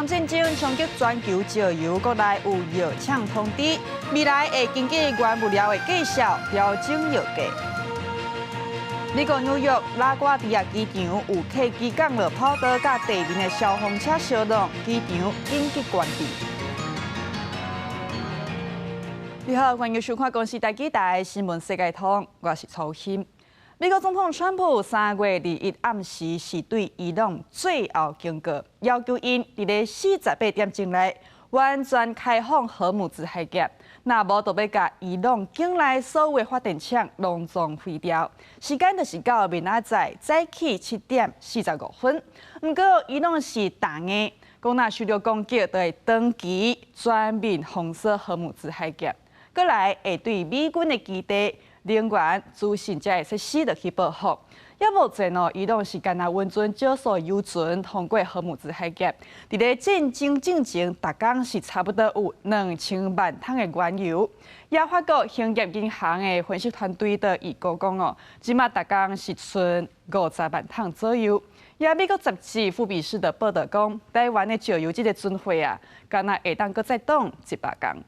東戰爭衝擊全球石油，國內有藥廠通知，未來會根據原物料的價數調整藥價。美國紐約拉瓜迪亞機場有客機降落跑道，佮地面的消防車相撞，機場緊急關閉。你好，歡迎收看《公視台語台新聞世界通》，我是曹欣。美國總統川普3月21暗時是對伊朗最後警告，要求𪜶佇咧48點鐘內完全開放荷姆茲海峽，若無就欲共伊朗境內所有的發電廠攏總毀掉。時間就是到明仔載早起7點45分。毋過伊朗是咬硬，講若受著攻擊，就會長期全面封鎖荷姆茲海峽，閣來會對美軍的基地、能源、資訊這些設施落去報復。猶目前哦，伊朗是干焦允准少數油船通過荷姆茲海峽。佇咧戰爭進前，逐工是差不多有2000萬桶的原油。也法國興業銀行的分析團隊的預估講哦，這馬逐工是賰50萬桶左右。也美國雜誌富比士的報導講，台灣的石油這个存貨啊，敢若會當閣再擋100工。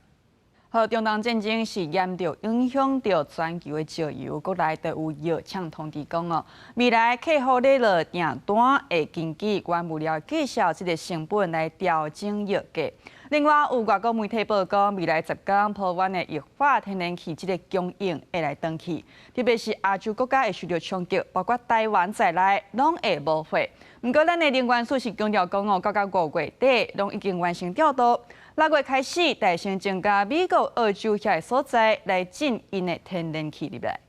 好，中東戰爭是嚴重影響著全球的石油，國內就有藥廠通知講哦，未來客戶咧落訂單會根據原物料價數這个成本來調整藥價。另外，有外國媒體報講，未來10工波灣的液化天然氣這个供應會來斷去，特別是亞洲國家會受著衝擊，包括台灣在內，攏會無貨。毋過，咱的能源署是強調講哦，到5月底攏已經完成調度。6月開始，大先增加美國、澳洲遐个所在來進𪜶的天然氣入來。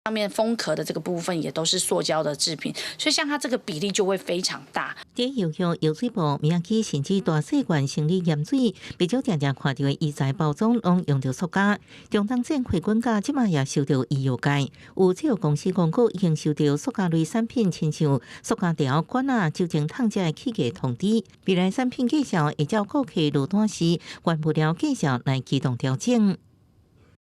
上面封殼的這個部分也都是塑膠的製品，所以像它這個比例就會非常大。佇藥局、藥水部、棉仔機，甚至大細罐生理鹽水，袂少定定看著的醫材包裝，攏用著塑膠。中東戰火滾價，這馬也受著醫藥界。有製藥公司公告，已經收著塑膠類產品，親像塑膠條、管仔、酒精桶這的起價通知。未來產品價數會照顧客落單時，原物料價數來機動調整。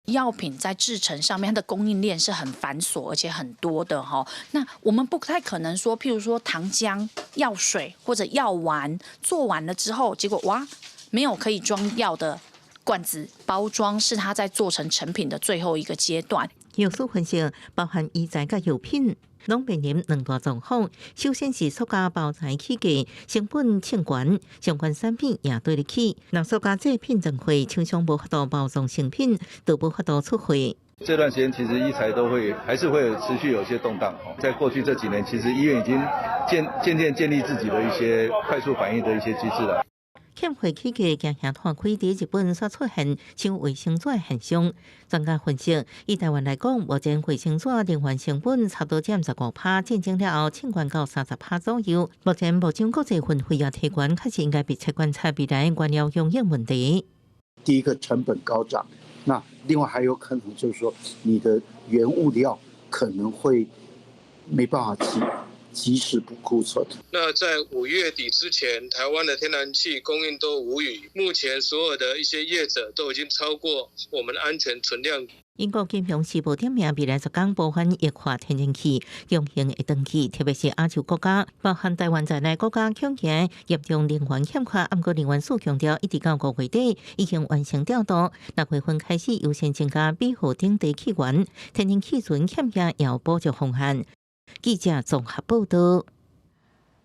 藥品在製程上面，它的供應鏈是很繁瑣而且很多的哈。那我們不太可能說，譬如說糖漿、藥水或者藥丸做完了之後，結果哇，沒有可以裝藥的罐子包裝，是它在做成成品的最後一個階段。藥師分析，包含醫材佮藥品，攏面臨兩大狀況。首先是塑膠包材起價，成本衝懸，相關產品也綴咧起。若塑膠製品斷貨，廠商無法度包裝成品，就無法度出貨。這段時間其實醫材都會還是會持續有些動盪。在過去這幾年，其實醫院已經漸漸漸建立自己的一些快速反應的一些機制了。欠貨起價，驚嚇拖開，佇日本煞出現搶衛生紙現象。專家分析，以台灣來講，目前衛生紙能源成本差不多佔15趴，戰爭了後衝懸到30趴左右。目前目前國際運費也提懸，確實應該密切觀察未來原料供應問題。第一個成本高漲，那另外還有可能就是說，你的原物料可能會沒辦法及時補庫存。那在5月底之前，台灣的天然氣供應都無虞。目前所有的一些業者都已經超過我們安全存量。英國金融時報點名未來10工部分液化天然氣供應會斷去，特別是亞洲國家，包含台灣在內國家，恐驚嚴重能源欠缺。毋過能源署強調，一直到5月底已經完成調度，6月份開始優先增加美荷等地氣源，天然氣船欠缺也有補助方案。記者綜合報導。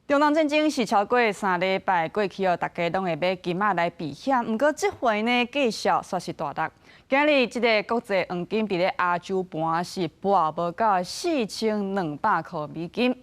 中東戰爭是超過3禮拜過去哦，大家攏會買金仔來避險。毋過這回呢，價數煞是大落。今日這个國際黃金佇咧亞洲盤是破無到4200箍美金。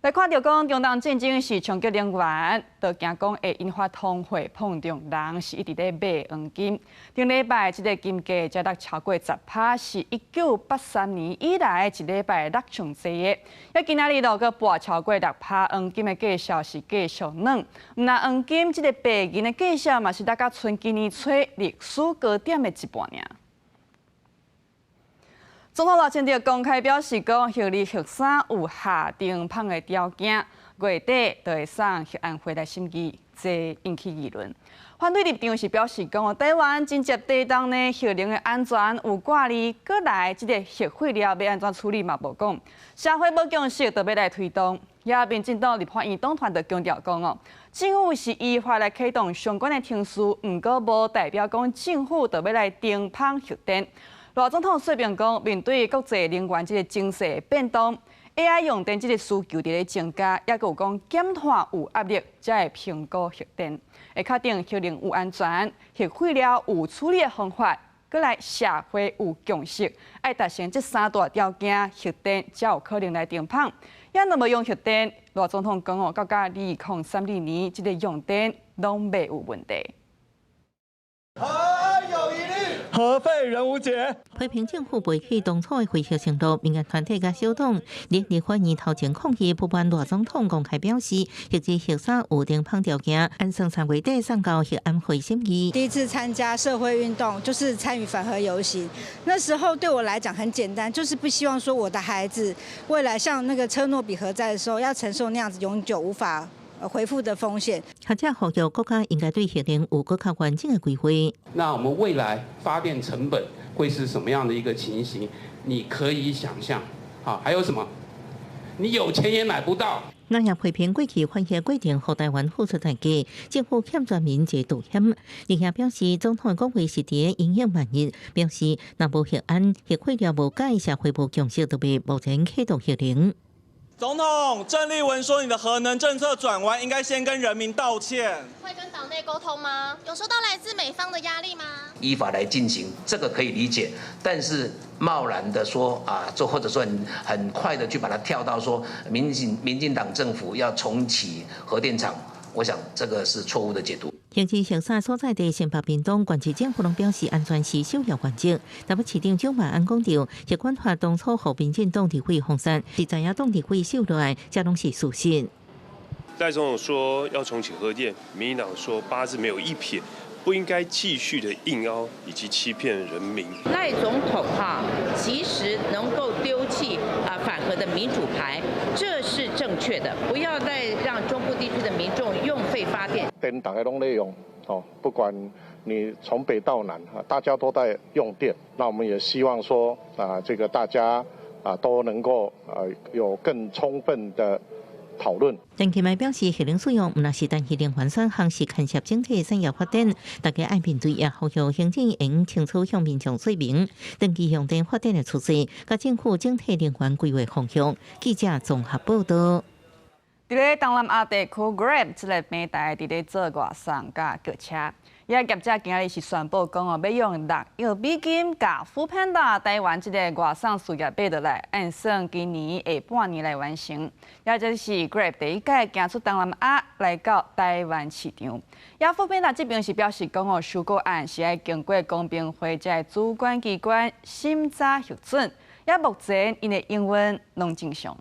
來看著講，中東戰爭是衝擊能源，就驚講會引發通貨膨脹，人是一直咧買黃金。頂禮拜這个金價才落超過10趴，是1983年以來一禮拜落上濟的。啊，今仔日落閣跋超過6趴，黃金的價數是繼續軟。毋但黃金這个白銀的價數嘛是落甲賰今年初歷史高點的一半爾。總統賴清德公開表示講，核二、核三有下頂芳的條件，月底就會送核安會來審議，這引起議論。反對立場是表示講，台灣真正地動呢，核能的安全有掛慮，閣來這个核廢料欲按怎處理嘛無講，社會無共識，就欲來推動。也民進黨立法院黨團就強調講哦，政府是依法來啟動相關的程序，毋過無代表講政府就欲來停麭核電。賴總統說明講，面對國際能源這个情勢變動，AI 用電這个需求佇咧增加，抑閣有講減碳有壓力，才會評估核電。會確定核能有安全，核廢料有處理的方法，閣來社會有共識，愛達成這三大條件，核電才有可能來停麭。也若無用核電，賴總統講哦，到2032年，這个用電攏袂有問題。核廢人無解。批評政府背棄當初的廢核承諾，民間團體佮小黨佇立法院頭前抗議，不滿賴總統公開表示，核二核三有停麭條件，按算3月底送交核安會審議。第一次參加社會運動，就是參與反核遊行。那時候對我來講很簡單，就是不希望說我的孩子未來像那個車諾比核災的時候，要承受那樣子永久無法恢復的風險。學者呼籲國家應該對核能有閣較完整的規劃。那我們未來發電成本會是什麼樣的一個情形？你可以想象。好，還有什麼？你有錢也買不到。那也批評過去反核過程，予台灣付出代價，政府欠全民一個道歉。另外表示，總統的講話是佇因應萬一，表示若無核安、核廢料無解，社會無共識，就袂目前啟動核能。總統鄭麗文說：“你的核能政策轉彎，應該先跟人民道歉。” 會跟黨內溝通嗎？有受到來自美方的壓力嗎？依法來進行，這個可以理解，但是貿然的說啊，做或者說很快的去把它跳到說民進黨政府要重啟核電廠，我想這個是錯誤的解讀。核二核三所在地新北屏東縣市政府攏表示安全是首要原則。台北市長蔣萬安講著，核管法當初予民進黨立委封殺，是在野黨立委受落來，這攏是事實。賴總統說要重啟核電，民進黨說八字沒有一撇，不應該繼續的硬凹以及欺騙人民。賴總統哈，其實能夠丟棄啊反核的民主牌，這是正確的，不要再讓中部地區的民眾用廢發電。電大家攏咧用，哦，不管你從北到南，大家都在用電。那我們也希望說啊，這個大家啊都能夠啊有更充分的討論。陳其邁表示，核能使用毋但是單一能源選項，是牽涉整體產業發展，大家愛面對，也呼籲行政院清楚向民眾說明，長期用電發展的趨勢，佮政府整體能源規劃方向。記者綜合報道。佇咧東南亞地區，Grab 這个平台佇咧做外送佮叫車，也業者今仔日是宣布講哦，欲用6億美金共 foodpanda 台灣這个外送事業買落來，按算今年下半年來完成。也這是 Grab 第一擺行出東南亞來到台灣市場。也 foodpanda 這邊是表示講哦，收購案是愛經過公平會這个主管機關審查核准。也目前𪜶的營運攏正常。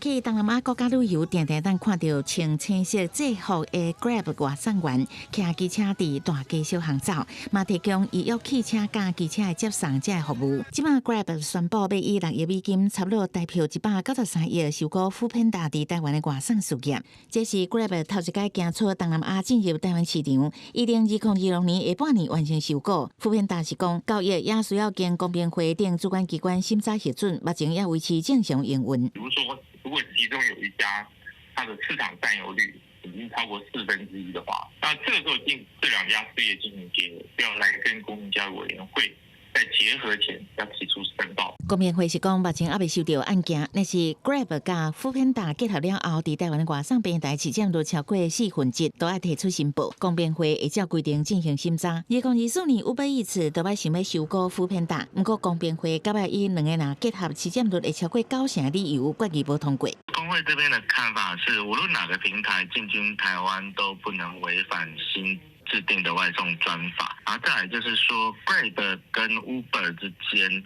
去東南亞國家旅遊，定定當看著穿青色制服的 Grab 外送員，騎機車佇大街小巷走，嘛提供預約汽車佮機車的接送這个服務。這擺 Grab 宣布欲以6億美金，差不多台票193億，收購 foodpanda 佇台灣的外送事業。這是 Grab 頭一擺行出東南亞進入台灣市場，預定2026年下半年完成收購。foodpanda 是講交易也需要經公平會等主管機關審查核准，目前也維持正常營運。比如說，如果其中有一家，它的市場佔有率已經超過1/4的話，那這個時候進這兩家事業進行結合，要來跟公平交易委員會在結合前要提出申報。公平會是講，目前猶未收著案件，若是 Grab 佮 foodpanda 結合了後，佇台灣的外送平台市佔率超過1/4，都愛提出申報。公平會會照規定進行審查。2024年 Uber Eats 都欲想欲收購 foodpanda，毋過公平會到尾以兩個人結合市佔率會超過9成的理由，決議無通過。公會這邊的看法是，無論哪個平台進軍台灣，都不能違反新制定的外送專法。然後再來就是說，Grab 跟 Uber 之間，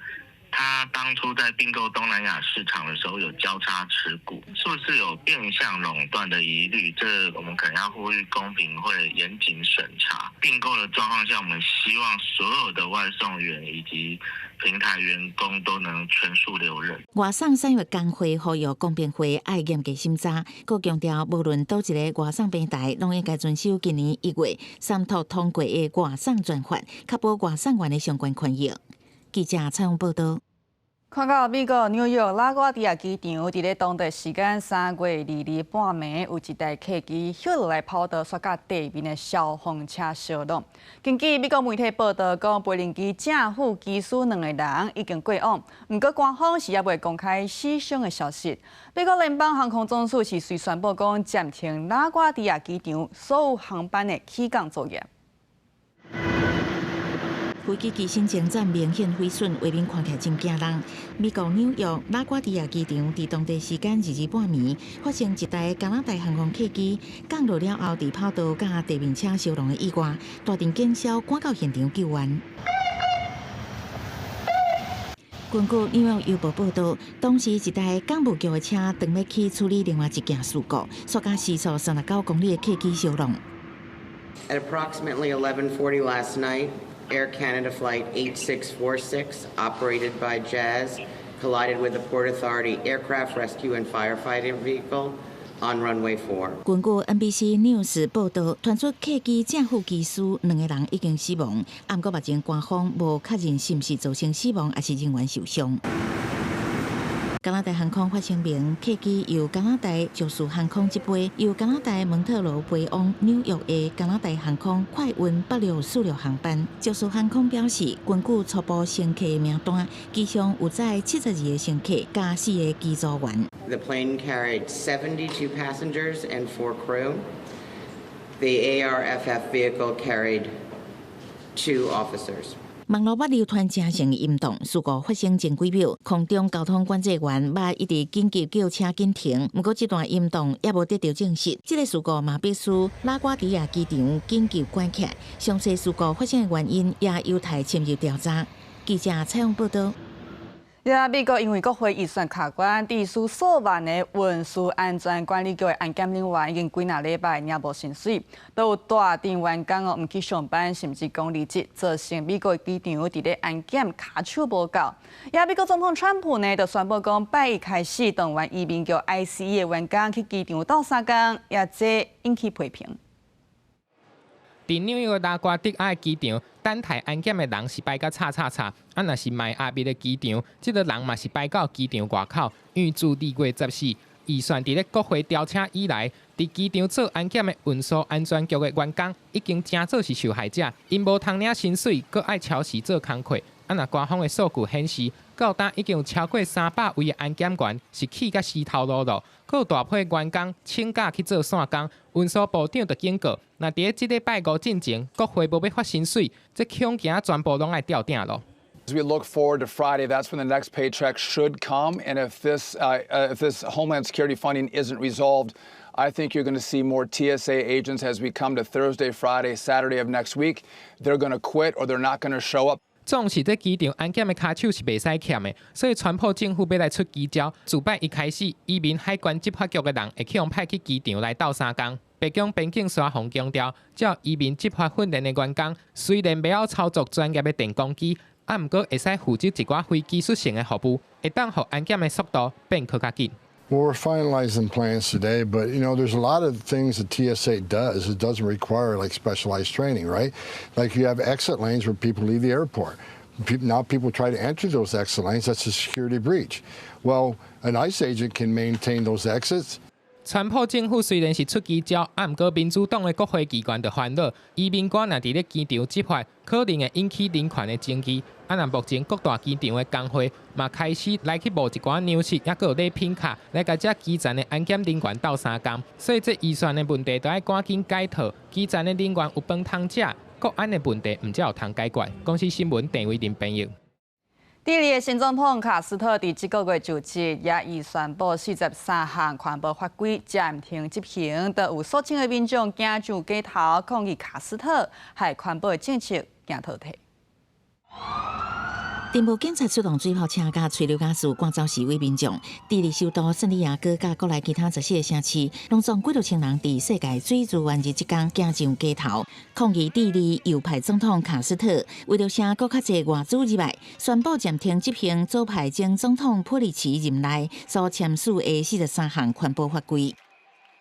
他當初在併購東南亞市場的時候有交叉持股，是不是有變相壟斷的疑慮？這我們可能要呼籲公平會嚴謹審查。併購的狀況下，我們希望所有的外送員以及平台員工都能全數留任。外送產業工會呼籲公平會愛嚴格審查，閣強調無論佗一个外送平台，攏應該遵守今年1月三讀通過的外送專法，確保外送員的相關權益。記者採訪報道。看到美國紐約拉瓜迪亞機場，佇咧當地時間3月22半暝，有一台客機翕落來跑道，煞佮地面的消防車相挵。根據美國媒體報道，講飛行機正副機師兩個人已經過往，毋過官方是猶未公開死傷的消息。美國聯邦航空總署是隨宣布講暫停拉瓜迪亞機場所有航班的起降作業。飛機機身前瞻明顯毀損，畫面看起來真驚人。美國紐約拉瓜迪亞機場佇當地時間22半暝發生一台加拿大航空客機降落了後，佇跑道佮地面車相撞的意外，大陣警消趕到現場救援。根據紐約郵報報導，當時一台港務局的車當欲去處理另外一件事故，煞佮時速39公里的客機相撞。 At approximately 11:40 last night, Air Canada Flight 8646, operated by Jazz, collided with a Port Authority aircraft rescue and firefighting vehicle on runway 4. 根據 NBC News 報導，傳出客機正副機師兩個人已經死亡，毋過目前官方無確認是毋是造成死亡，抑是人員受傷。加拿大航空發聲明，客機由加拿大爵士航空執飛，由加拿大蒙特羅飛往紐約的加拿大航空快運864航班。爵士航空表示，根據初步乘客名單，機上有載72個乘客佮四個機組員。 The plane carried 72 passengers and 4 crew. The ARFF vehicle carried 2 officers. 網路捌流傳誠濟音檔，事故發生前幾秒，空中交通管制員捌一直緊急叫車緊停，毋過這段音檔猶無得著證實。這个事故嘛逼使拉瓜迪亞機場緊急關起來，詳細事故發生的原因也有待深入調查。記者採訪報導。呀，美國因為國會預算卡關，致使數萬个運輸安全管理局的安檢人員已經幾若禮拜領無薪水，都有大陣員工哦毋去上班，甚至講離職，造成美國機場佇咧安檢跤手無夠。呀，美國總統川普呢，就宣布講，拜一開始動員移民局 ICE 的員工去機場鬥相共，也這引起批評。佇紐約拉瓜迪亞機場，等待安檢的人是排甲吵吵吵，啊，若是邁阿密的機場，這个人嘛是排到機場外口。因為自2月14預算佇咧國會調車以來，佇機場做安檢的運輸安全局的員工已經成做是受害者，𪜶無通領薪水，閣愛超時做工課。啊，若官方的數據顯示，到今已經有超過300位的安檢員是氣甲死頭路咯，閣有大批員工請假去做散工。運輸部長就警告，若佇咧這禮拜五進前，國會無欲發薪水，這恐驚全部攏愛吊鼎咯。 As we look forward to Friday, that's when the next paycheck should come. And if this Homeland Security funding isn't resolved, I think you're going to see more TSA agents as we come to Thursday, Friday, Saturday of next week. They're going to quit or they're not going to show up. 總是這機場安檢的跤手是袂使欠的，所以川普政府欲來出奇招。自拜一開始，移民海關執法局的人會去予派去機場來鬥相共。白宮邊境沙皇強調，照移民執法訓練的員工，雖然袂曉操作專業的電工機，啊，毋過會使負責一寡非技術性的服務，會當予安檢的速度變閣較緊。 Well, we're finalizing plans today, but there's a lot of things that TSA does. It doesn't require like specialized training, right? Like you have exit lanes where people leave the airport. Now people try to enter those exit lanes. That's a security breach. Well, an ICE agent can maintain those exits. 川普政府雖然是出奇招，啊，毋過民主黨的國會議員就煩惱，移民官若佇咧機場執法，可能會引起人權的爭議。啊，若目前各大機場的工會嘛開始來去募一寡糧食，抑閣有禮品卡來共這基層的安檢人員鬥相共。所以這預算的問題，著愛趕緊解套。基層的人員有飯通食，國安的問題毋才有通解決。公視新聞鄭偉林編譯。智利的新總統卡斯特佇這个月就職，也已宣布43項環保法規暫停執行，都有數千个民眾行上街頭抗議卡斯特害環保的政策驚淘汰。電報警察出動水炮車佮催淚瓦斯趕走示威民眾。智利首都聖地亞哥佮國內其他14个城市，攏總幾若千人佇世界水資源日這工行上街頭，抗議智利右派總統卡斯特為著省閣較濟外資入來，宣布暫停執行左派前總統普利奇任內所簽署的43項環保法規。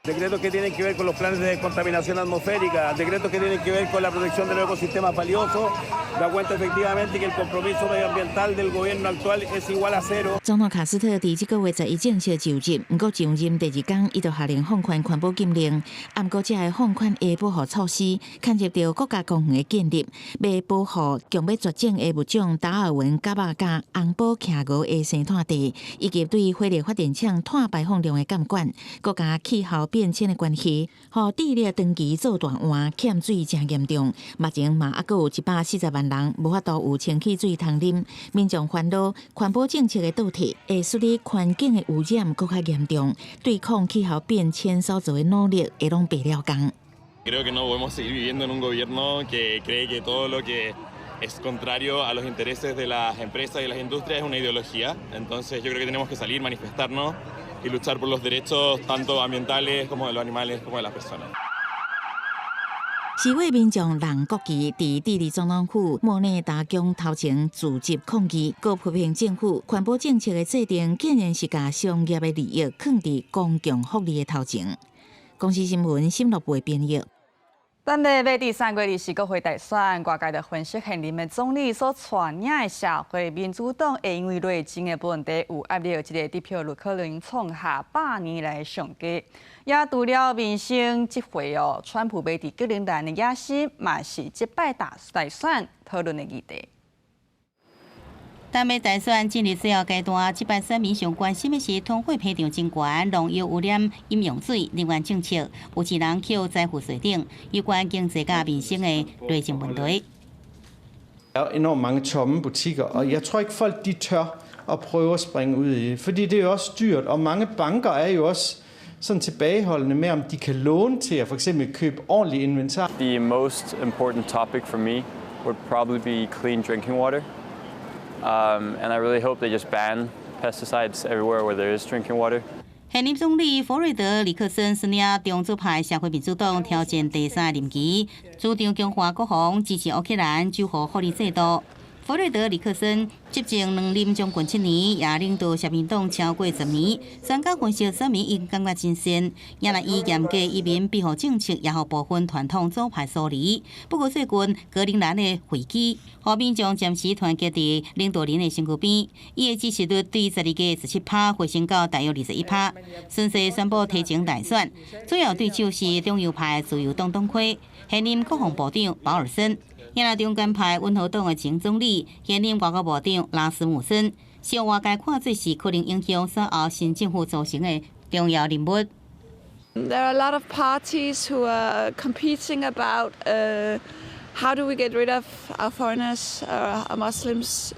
Decretos que tienen que ver con los planes de descontaminación atmosférica, decretos que tienen que ver con la protección de los ecosistemas valiosos, da cuenta efectivamente que el compromiso medioambiental del gobierno actual es igual a cero。總統卡斯特佇這個月11正式就職，毋過上任第二工，伊就下令放寬環保禁令。啊，毋過這个放寬的保護措施，牽涉著國家公園的建立，欲保護強欲絕種的物種達爾文蛤仔佮紅寶企鵝的生態地，以及對火力發電廠碳排放量的監管，閣佮氣候變遷的關係，予智利長期做大旱，欠水誠嚴重。目前嘛猶閣有140萬人無法度有清氣水通啉，民眾煩惱環保政策的倒退，會使得環境的污染閣較嚴重，對抗氣候變遷所做的努力會攏白了工。 Creo que no podemos seguir viviendo en un gobierno que cree que todo lo que es contrario a los intereses de las empresas y las industrias es una ideología. Entonces yo creo que tenemos que salir, manifestarnos y luchar por los derechos tanto ambientales como de los animales como de las personas. 示威民眾挵國旗，佇智利總統府莫內達宮頭前聚集抗議，閣批評政府環保政策的制定，竟然是共商業的利益囥佇公共福利的頭前。公視新聞新樂部的編譯。丹麥欲佇3月24國會大選，外界就分析現任的總理所帶領的社會民主黨會因為內政的問題有壓力，這个得票率可能創下100年來上低。也除了民生這回哦，川普欲佇格陵蘭的野心嘛是這擺大選討論的議題。丹麥大選進入最後階段，這擺選民上關心的是通貨膨脹真懸、農藥污染、飲用水、能源政策，有錢人扣財富稅等有關經濟佮民生的內政問題。 Er enormt mange tomme butikker, og jeg tror ikke folk de tør at prøve at springe ud i det, fordi det er jo også dyrt, og mange banker er jo også sådan tilbageholdende med, om de kan låne til at for eksempel købe ordentlig inventar. The most important topic for me would probably be clean drinking water. And I really hope they just ban pesticides everywhere where there is drinking water. 現任總理弗瑞德里克森率領中左派社會民主黨挑戰第三任期，主張強化國防、支持烏克蘭、守護福利制度。弗瑞德里克森執政兩任將近7年，也領導社民黨超過10年。專家分析，選民已經感覺真善，也若伊嚴格移民庇護政策，也予部分傳統左派疏離。不過最近格陵蘭的危機，予民眾暫時團結佇領導人的身軀邊，伊的支持率對12月17趴回升到大約21趴。順勢宣布提前大選，主要對手是中右派自由黨黨魁現任國防部長保爾森。也若中間派溫和黨的前總理、現任外交部長拉斯姆森，受外界看做是可能影響選後新政府組成的重要人物。 There are a lot of parties who are competing about how do we get rid of our foreigners, our Muslims,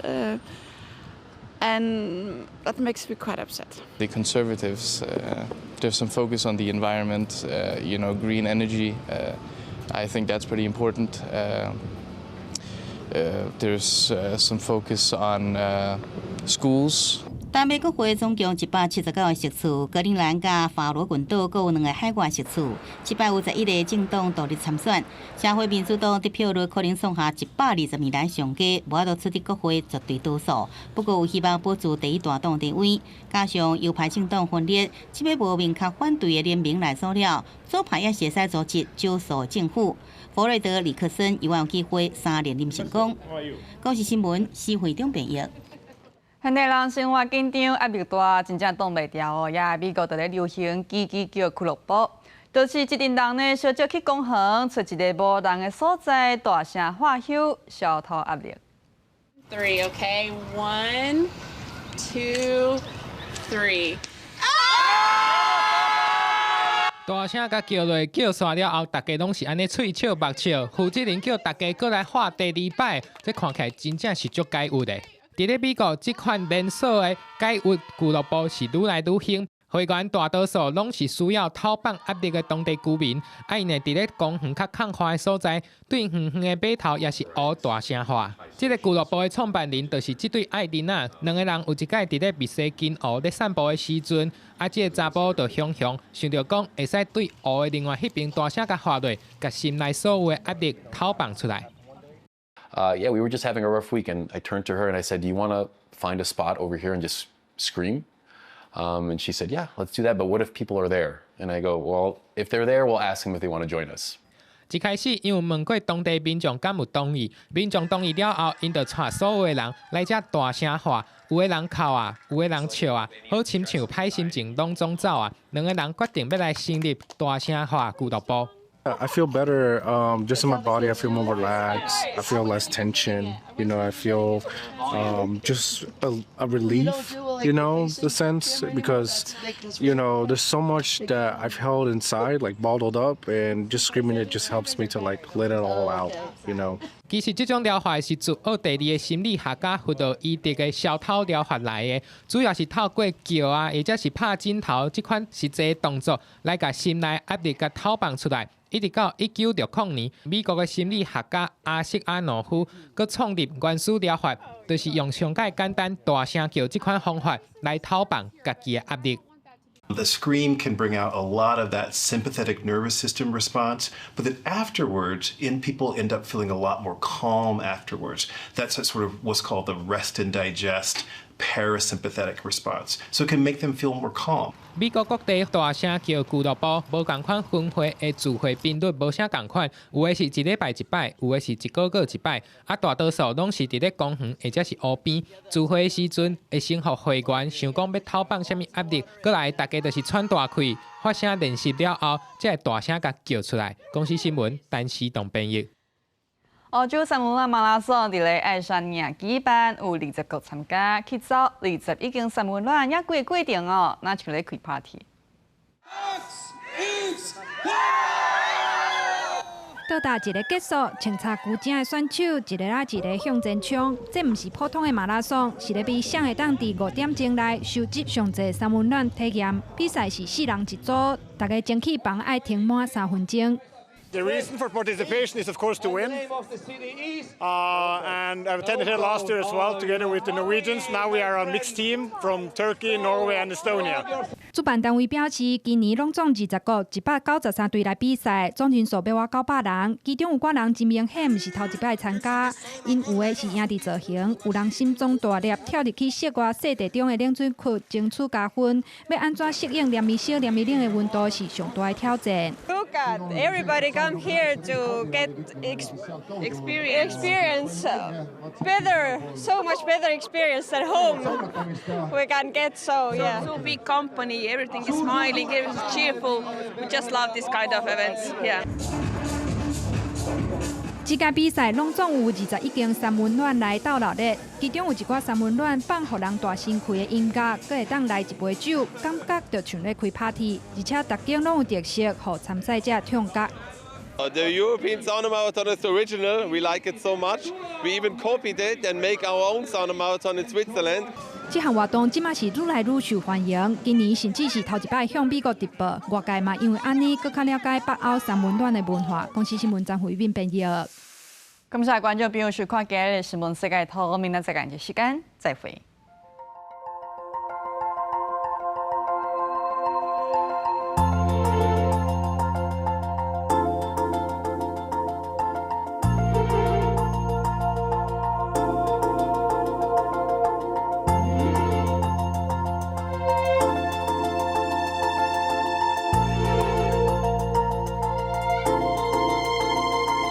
and that makes me quite upset. The Conservatives, there's some focus on the environment, green energy. I think that's pretty important. There's some focus on schools. 丹麥國會總共179個席次，格陵蘭佮法羅群島閣有兩个海外席次。這擺有11個政黨獨立參選，社會民主黨得票率可能創下120年來上低，無法度取得國會絕對多數。不過有希望保住第一大黨地位，加上右派政黨分裂，這擺無明確反對的聯盟來阻了，左派也是會使組織少數政府。弗瑞德里克森猶有機會三連任成功。公視新聞施惠中編譯。現代人生活緊張，壓力大，真正擋袂牢哦。也美國佇咧流行吱吱叫俱樂部，就是一陣人呢，相約去公園，揣一个無人的所在，大聲喝唏，消除壓力。 Three, okay, one, two, three. 大聲共叫落，叫煞了後，大家攏是按呢喙笑目笑。負責人叫大家閣來喝第二擺，這看起來真正是足解鬱的。佇咧美國，這款連鎖的解鬱俱樂部是愈來愈興，會員大多數攏是需要透放壓力的當地居民。啊，𪜶會佇咧公園較空曠的所在，對遠遠的碼頭抑是湖大聲喝。這个俱樂部的創辦人就是這對愛人仔，兩个人有一擺佇咧密西根湖咧散步的時陣，啊，這个查埔就雄雄想著講會使對湖的另外彼邊大聲共喝落，共心內所有的壓力透放出來。 Yeah, we were just having a rough week, and I turned to her and I said, "Do you want to find a spot over here and just scream?" And she said, "Yeah, let's do that. But what if people are there?" And I go, "Well, if they're there, we'll ask them if they want to join us." 一開始，𪜶有問過當地民眾敢有同意，民眾同意了後，𪜶就帶所有的人來遮大聲喊，有的人哭啊，有的人笑啊，好親像歹心情攏總走啊。兩个人決定欲來成立大聲喊俱樂部。 I feel better just in my body. I feel more relaxed. I feel less tension. I feel just a relief, the sense, because there's so much that I've held inside, like bottled up, and just screaming it just helps me to like let it all out. 其實這種療法是自奧地利的心理學家弗洛伊德的消唞療法來的，主要是透過叫啊，或者是拍枕頭這款實際動作來共心內壓力共透放出來。一直到1960年，美國的心理學家阿瑟阿諾夫閣創立原始療法，就是用上蓋簡單大聲叫這款方法來透放家己的壓力。 The scream can bring out a lot of that sympathetic nervous system response, but then afterwards, in people end up feeling a lot more calm afterwards. That's a sort of what's called the rest and digest parasympathetic response. So it can make them feel more calm. 美國各地大聲叫俱樂部，無仝款分會的聚會頻率無啥仝款，有的是一禮拜一擺，有的是一個月一擺，啊，大多數攏是佇咧公園或者是湖邊聚會的時陣，會先予會員想講欲透放啥物壓力，過來大家就是喘大氣，發聲練習了後，才會大聲共叫出來。公視新聞，陳思棟編譯。歐洲三溫暖馬拉松佇咧愛沙尼亞舉辦，有20國參加，去走21間三溫暖，猶規個過程哦，若像咧開 party。到達一个結束，穿插舊正的選手一个仔一个向前衝。這毋是普通的馬拉松，是咧比誰會當佇5點鐘內收集上濟三溫暖體驗。比賽是四人一組，逐个蒸氣房愛停滿3分鐘。 The reason for participation is, of course, to win. And I've attended here last year as well, together with the Norwegians. Now we are a mixed team from Turkey, Norway, and Estonia. 主辦單位表示，今年攏總20國193隊來比賽，總人數欲倚900人。其中有寡人真明顯毋是頭一擺參加，𪜶有的是贏佇造型，有人心臟大粒跳入去室外細地中的冷水窟爭取加分。欲按怎適應黏燒黏冷的溫度是上大的挑戰。 Look at everybody come here to get experience experience better, so much better experience at home we can get. So yeah. So big company, everything is smiling, everything is cheerful. We just love this kind of events. Yeah. 這屆比賽攏總有21間三溫暖來鬥熱熱，其中有一寡三溫暖放予人大聲開的音樂，閣會當來一杯酒，感覺就像咧開 party，而且逐間攏有特色，予參賽者痛覺。 The European Sauna Marathon is original. We like it so much. We even copied it and make our own sauna marathon in Switzerland. 這項活動這馬是愈來愈受歡迎，今年甚至是頭一擺向美國直播，外界嘛因為按呢，閣較了解北歐三溫暖的文化。公視新聞張惠敏編譯。感謝觀眾朋友收看今日的新聞世界通，明仔載仝時間再會。